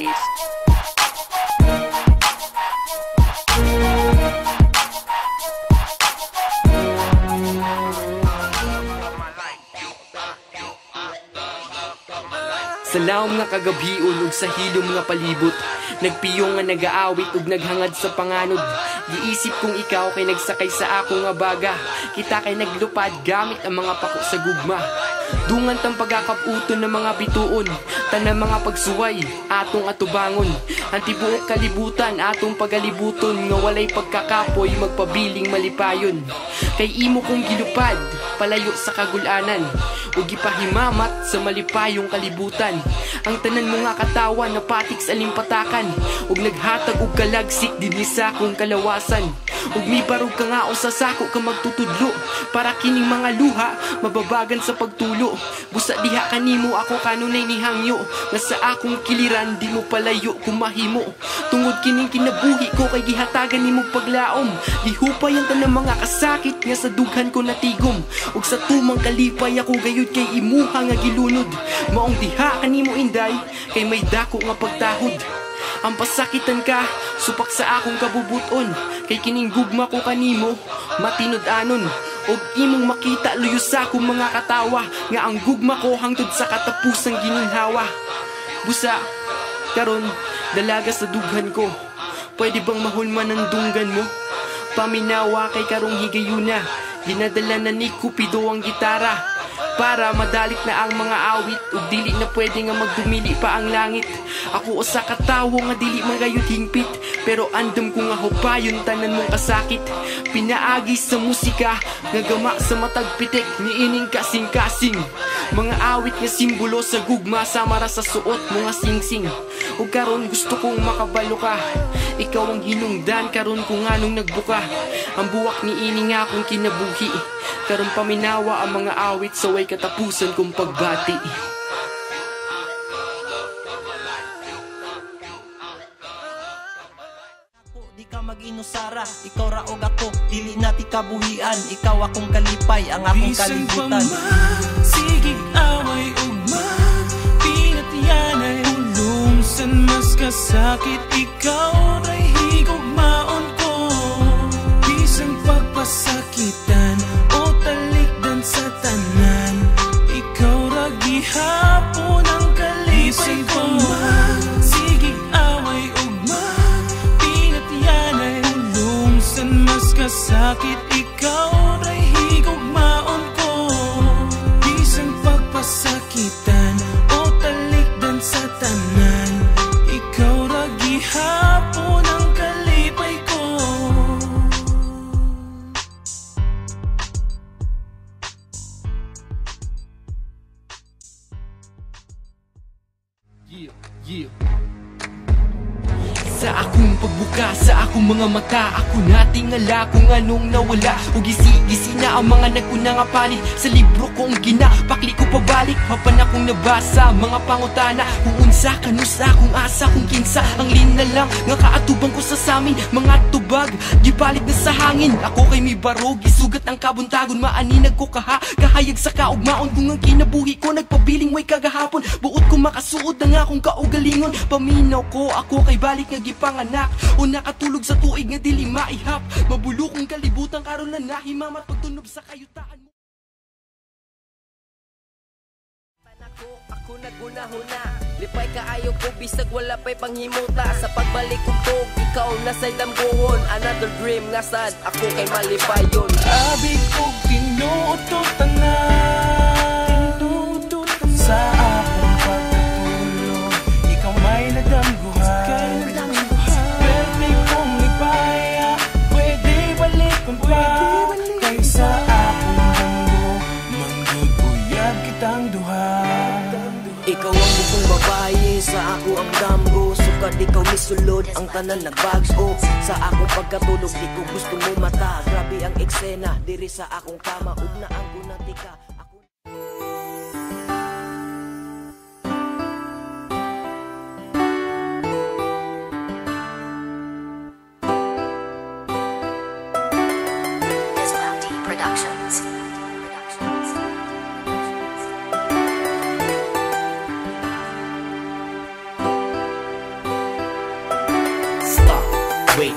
Beats. Sa lawom nga kagabhion ug sa hilom nga palibot, nagpiyong nga nagaawit ug naghangad sa panganod. Giisip kong ikaw kay nagsakay sa ako nga baga. Kita kay naglupad gamit ang mga pako sa gugma. Dungan tang pagkakaputon ng mga bituon, tanang mga pagsuway atong atubangon. Ang tibuok kalibutan atong pagalibuton, nga walay pagkakapoy magpabiling malipayon. Kay imo kong gilupad palayo sa kagulanan, ug gipahimamat sa malipayong kalibutan. Ang tanan mo nga katawan napatik sa limpatakan, ug naghatag og kalagsik dinhi sa akong kalawasan. Ug mibarog ka nga usa sako ka magtutudlo, para kining mga luha mababagan sa pagtulo. Busa diha kanimo ako kanunay nihangyo, nga sa akong kiliran di mo palayo kumahimo. Tungod kining kinabuhi ko kay gihatagan nimo paglaom, gihupay ang tanang mga kasakit nga sa dughan ko natigom. Ug sa tumang kalipay ako gayud kay imuha nga gilunod. Maong diha kanimo inday kay may dako nga pagtahod. Ang pasakitan ka supak sa akong kabubuton, kay kining gugma ko kanimo matinud-anon. Og imong makita luyo sa akong mga katawa, nga ang gugma ko hangtod sa katapusang gininhawa. Busa karon dalaga sa dughan ko, pwede bang mahulman ang dunggan mo? Paminawa kay karong higayuna, ginadala na ni Cupido ang gitara, para madalit na ang mga awit, ug dili na pwede nga magdumili pa ang langit. Ako usa ka tawo nga dili man gayud hingpit, pero andam ko nga hupayon tanan mong kasakit. Pinaagi sa musika nga gama sa matag pitik niining kasing-kasing. Mga awit nga simbolo sa gugma sama ra sa suot mo nga singsing. Ug karon gusto kong makabalo ka, ikaw ang hinungdan karon kung anong nagbuka. Ang buwak niini nga akong kinabuhi, karon paminawa ang mga awit sa way katapusan kong pagbati. Di ka mag-inusara, ikaw ra og ako, dili na ti kabuhian. Ikaw akong kalipay, ang akong Bisan pa kalibutan. Man, sigig away ugma, pinatyanay ulungsan mas kasakit, ikaw ra'y higugmaon ko. Bisan pagpasakitan o talikdan sa tanan, ikaw ra gihapon ang kalipay ko. Sigig away ugma, pinatyanay ulungsan mas kasakit, ikaw ra'y higugmaon ko. Bisan pagpasakitan o talikdan sa tanan, ikaw ra gihapon ang kalipay ko. Yeah. Sa akong pagbuka, sa akong mga mata, ako natingala kung anong nawala. O gisi-gisi na ang mga nag-una nga palit sa libro kong ginapakli ko pabalik. Mapan akong nabasa, mga pangutana, kung unsa, kanusa, kung asa, kung kinsa. Ang linalang nga kaatubang ko sa samin, mga tubag, gipalit na sa hangin. Ako kay mibarog, gisugat ang kabuntagon, maaninag ko kaha, kahayag sa kaugmaon. Kung ang kinabuhi ko, nagpabiling way kagahapon. Buot ko makasuod ang akong kaugalingon. Paminaw ko, ako kay balik nga gipanganak, o nakatulog sa tuig nga dili maihap. Mabulokong kalibutan karon na nahimamat, pagtunob sa kayutaan mo. Ako nagunahuna, lipay kaayo ko bisag wala pa'y panghimuta. Sa pagbalik kong tug, ikaw na sa'y damgohon. Another dream nga sad, ako kay malipayon. Abi kog tinuod tanan, sa akong pagkatulog, ikaw may nadamguhan. Pwede kong ibaya, pwede balikon pa, kaysa akong damgo, manggod uyab kitang duha. Ikaw ang bukong babae, sa ako ang damgo. Sukad ikaw misulod, ang tanan nagbago. Sa akong pagkatulog, di ko gusto mo mata. Grabe ang eksena, diri sa akong kama, ug naang gunati ka. Ako Productions. Wait,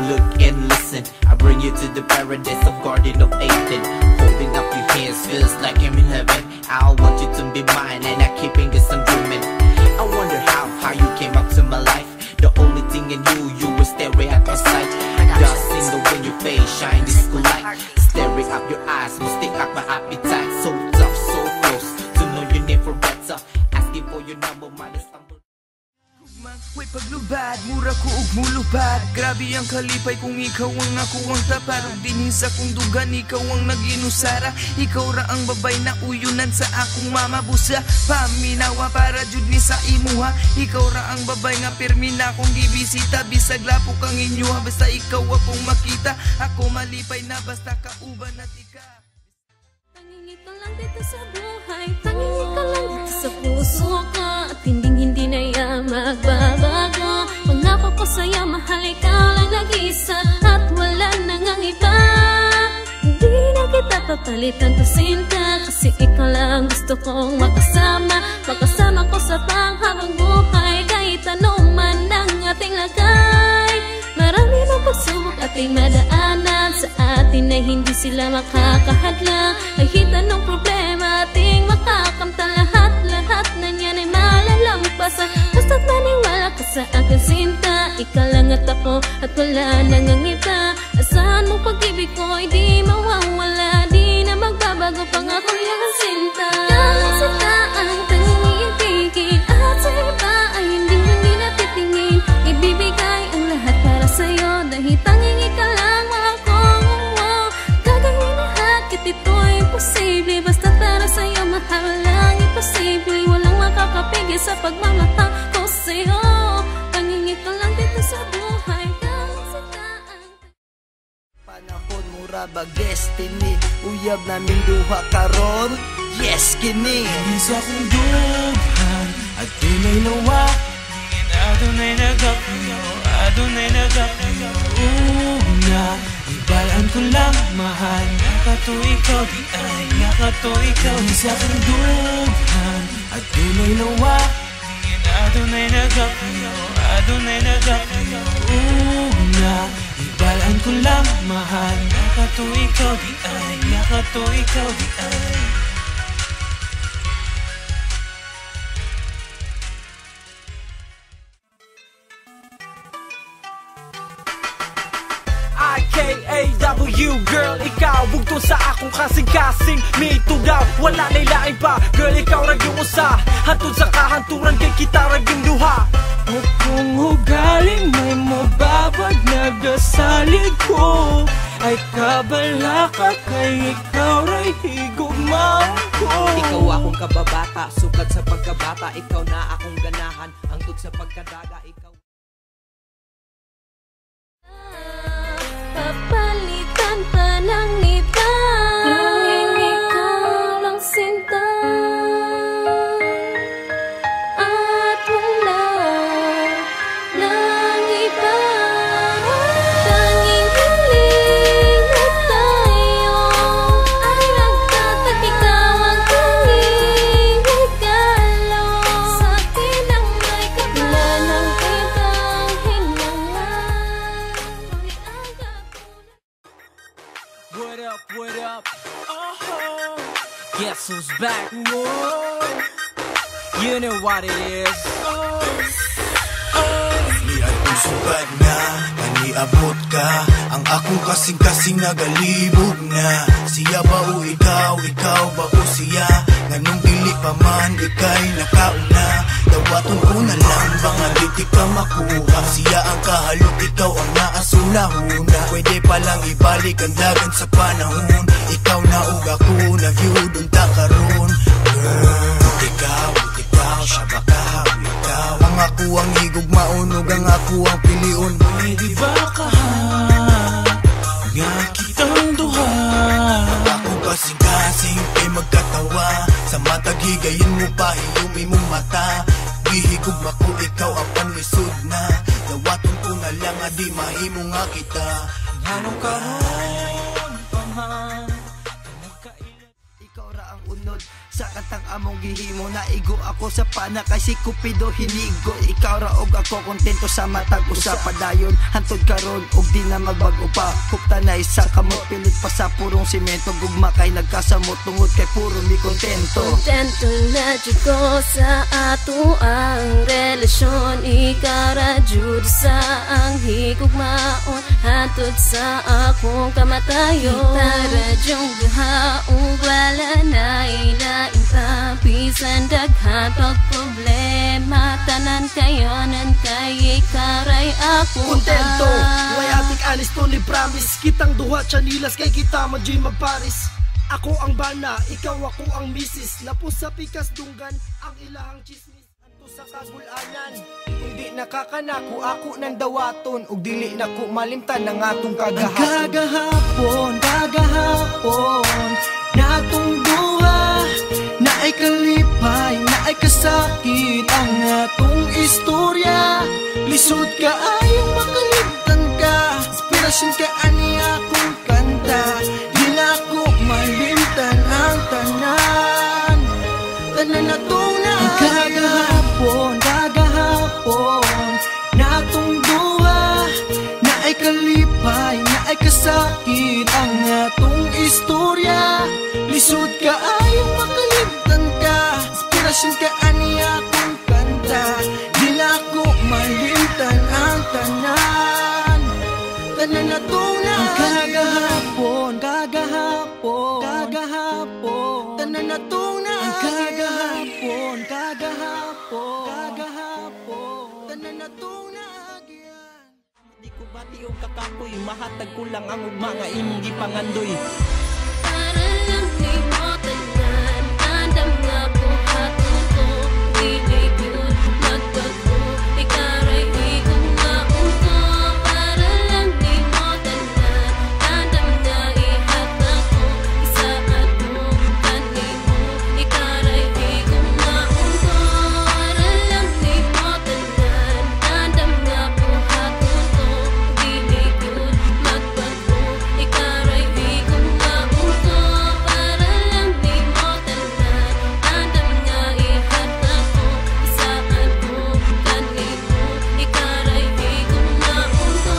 look and listen. I bring you to the paradise of Garden of Eden. Holding up your hands feels like I'm in heaven. I want you to be mine, and I keeping this on dreaming. I wonder how you came up to my life. The only thing I knew, you were staring at my sight. Dust in the wind, your face shine disco light. Staring up your eyes, mistake up my appetite. So tough, so close to know you never better. Asking for your number, might have stumbled. Way paglubad, mura ko og mulupad. Grabe ang kalipay kung ikaw ang ako ang tapad. Ug dinhi sa kong dugan, ikaw ang naginusara. Ikaw ra ang babay na uyunan sa akong mama. Busa, paminawa para jud ni sa imuha. Ikaw ra ang babay nga pirmi na akong gibisita. Bisag lapok ang inyuha, basta ikaw akong makita. Ako malipay na basta kauban at ika. Tanging ikaw lang dito sa buhay ko, tanging ikaw lang dito sa puso ko. At hinding hindi na yan magbabago. Pangako ko sa'yo, mahal, ikaw lang nag-isa. At wala nang ang iba. Hindi na kita papalitan to, sinta. Kasi ikaw lang gusto kong makasama. Makasama ko sa panghabang buhay. Kahit ano man ang ating lagay. Marami mang pagsubok ating madaanan. Sa atin ay hindi sila makakahadlang. Kahit anong problema ating makakamtan. Lahat-lahat na yan ay malalampasan. Basta't maniwala ka sa akin, sinta. Ikaw lang at ako at wala nang ang iba. Asahan mo pag-ibig ko ay di mawawala. Di na magbabago, pangako yan, sinta. Ikaw lang, sinta, ang tanging iibigin. At sa iba ay hindi hindi na titingin. Ibibigay ang lahat para sa'yo. Dahil tanging ikaw lang akong wow. Gagawin lahat kahit ito'y imposible. Basta para sa'yo, mahal, walang imposible. Walang makakapigil sa pagmamahal ko sa'yo. Tanging ikaw lang dito sa buhay. Ikaw lang, sinta, ang Panahon mura bag destiny. Uyab namin duha karon. Yes kini. Hindi sa akong dughan at dunay lawa. Adunay nagapuyo, adunay nagapuyo. Una, ibalaan ko lang mahal. Nga kato ikaw di ay, nga kato ikaw. Hindi sa akong dughan at dunay lawa. Adunay nagapuyo, adunay nagapuyo. Una, ibalaan ko lang mahal. Nga kato ikaw di ay, nga kato ikaw di ay. I-K-A-W, girl, ikaw bugtong sa akong kasing-kasing mitugaw. Wala na'y lain pa, girl, ikaw ra yung usa. Hantod sa kahanturan kay kita ra yung duha. O kung ugaling may mababag nagasalig ko, ay kabala ka kay ikaw ra'y higugmaon ko. Ikaw akong kababata, sukad sa pagkabata. Ikaw na akong ganahan, hangtod sa pagkadaga. Ikaw papalitan pa ng iba. Tanging ikaw lang, sinta. At wala nang iba. Tanging hiling na tayo ay nagtatag. Ikaw ang tanging regalo sa akin ang may kapal. Wala nang ibang hinangan. What up, what up? Oh, guess who's back? Whoa. You know what it is. Oh, oh. Niadtong sugad na, kaniabot ka. Ang akong kasing-kasing nagalibog na. Siya ba o ikaw, ikaw ba o siya? Nganong dili pa man, ika'y nakauna. Dawaton ko na lang, baka di ka makuha. Siya ang kahalot, ikaw ang naasunahuna. Pwede palang ibalik ang dagan sa panahon. Ikaw na ug ako, nagyudon ta karon. Girl, ikaw, ikaw, siya ba ka, ikaw? Ang ako ang higugmaon ug ang ako ang pilion. Pwede ba ka nga kitang duha? Ako kasing-kasing kay magkatawa. Sa matag higayon mo pa, hiyom imong mata. Gihigugma ko ikaw apan lisod na. Dawaton ko na lang nga di mahimo nga kita. Nganong karon pa man Ikaw ra ang unod Sa kantang among gihimo, naigo ako sa pana kay si Cupido hinigo. Ikaw ra og ako kontento sa matag usa padayon hantod karon og di na magbag-o pa. Huptanay sa kamot pilit pa sa purong simento, gugma kay nagkasamot tungod kay puro mi kontento. Kontento na jud ko sa ato ang relasyon, ikaw ra jud sa ang higugmaon hantod sa akong kamatayon. Tara jung duha ug wala na'y lain pa, bisan daghan pag problema, tanan kayonan kay ikaray ako. Kontento, way atik alis to ni promise. Kitang duha chanilas kay kita man dyo'y magparis. Ako ang bana, ikaw ako ang misis. Lapos sa pikas dunggan ang ilahang chismis. Anto sa kagulanan, kung di nakakanako ako nang dawaton, ug dili nako malimtan ang atong kagahapon. Ang kagahapon, kagahapon natong duha, naay kalipay, naay kasakit ang atong istorya. Lisod ka ayong makalimtan ka, inspirasyon ka ani akong kanta. Di na ako malimtan ang tanan, tanan natong na. Ang kagahapon, kagahapon natong duha, naay kalipay, naay kasakit ang atong istorya. Lisod ka ayong makalimtan ka, inspirasyon ka ani akong kanta. Di na ako malimtan ang tanan, tanan natong na. Ang kagahapon, kagahapon, kagahapon, tanan natong na. Ang kagahapon, kagahapon, kagahapon, tanan natong na. Di ko bati og kakapoy, mahatag ko lang ang ugma nga imong gipangandoy. Para lang nimo tanan, andam nga buhaton ko, dili gyud magbago, ikaray higugmaon ko. Para lang nimo tanan, andam nga ihatag ko, isaad ko kanimo, ikaray higugmaon ko. Para lang nimo tanan, andam nga buhaton ko, dili gyud magbago, ikaray higugmaon ko. Para lang nimo tanan, andam nga ihatag ko, isaad ko kanimo, ikaray higugmaon ko.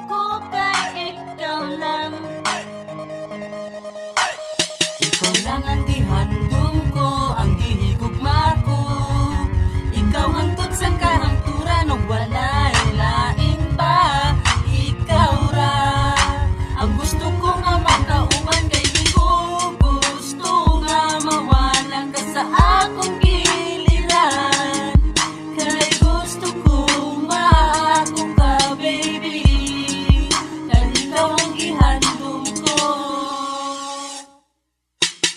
Ko kay ikaw lang, Ikaw lang ang gihandom ko, ang gihigugma ko. Ikaw hangtod sa kahangturan ug walay lain pa. Ikaw ra ang gusto ko nga makauban kay di ko gusto nga mawala ka sa akong giliran. Kay gusto ko maako ka, baby, kay ikaw ang gihandom ko.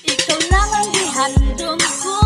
Ikaw lang ang gihandom ko,